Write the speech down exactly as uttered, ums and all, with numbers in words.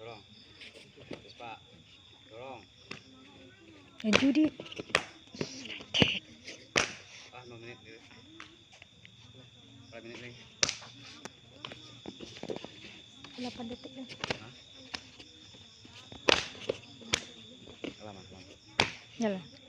Dorong. Terus, Pak. Dorong. Laju, Dit. Ah, lima menit dulu. Berapa menit lagi? Delapan detik lah. Hah? Lama, lama. Yalah.